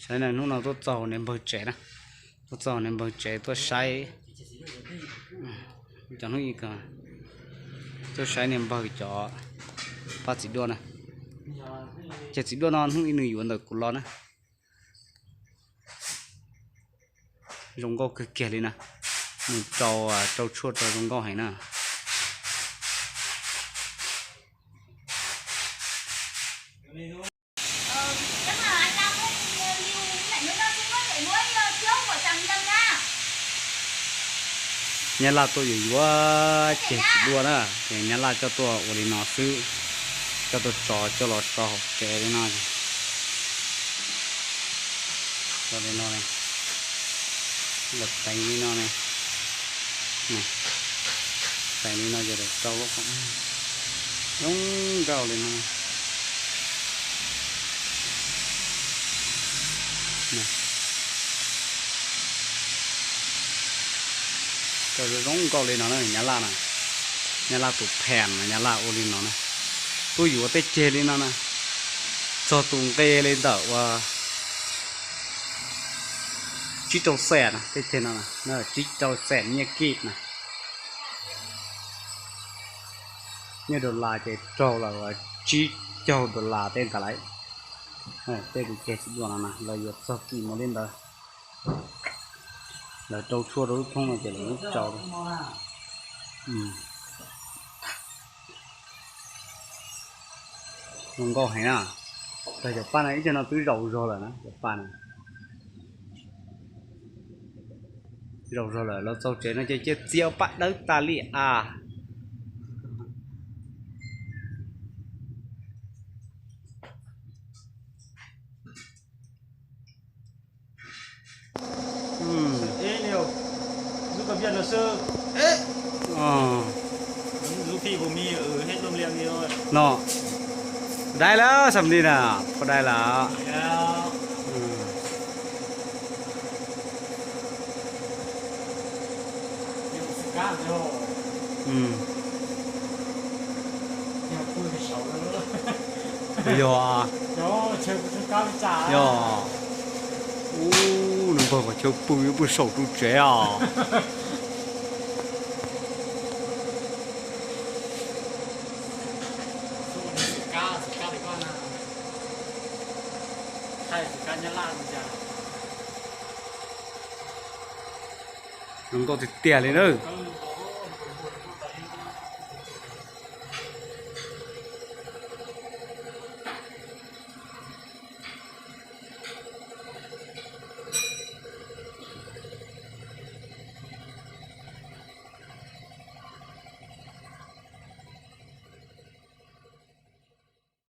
Saib na, hnub no tuaj txog niag npawg tsev na, tuaj txog niag npawg tsev tuaj saib, cov hnub i tuaj saib niag npawg cov pab txiv duaj na. Ces txiv duaj no hnub i nws yuav ntawm kuv los na. Zoo nkauj kawg kiag li na. Nws rau, rau tshuaj rau zoo nkauj heev na. Nyab Laj tuaj yuav yuav ceg txiv duaj na, ces Nyab Laj coj tuaj ua li no xwb, coj tuaj tso coj los so hauv tsev li no. Tso li no, lawv teev li no ne, teev li no ces lawv rau lub qhov zoo nkauj li no. Zoo nkauj li no na, Nyab Laj na, Nyab Laj tus phem no Nyab Laj ua li no na. Tuaj yuav tej ceg li no na, txog tus nqi li ntawm ua tsib rau xees na, tej ceg no tsib rau xees nyiaj kij na. Nyiaj dollar ces raug lawm ua tsib caug dollar tej ntawd lawm. Tej tus ceg txiv duaj no na lawv yuav txog kis mus li ntawd. Lawv rau tshuaj rau lub thoob no ces lawv muab rau. Zoo nkauj heev na. Tag cov paj no ib tsam no twb zaum zog lawm na, cov paj no zaum zog lawm, los txog tsev no ces cia txiav paj dawb tas li as. No, dai lawm xam li na, poj dai lawm. Yog, yog, ub, nws npawg qhov chaw pw yuav pw saum ru tsev os. Zoo nkauj tiag tiag li na.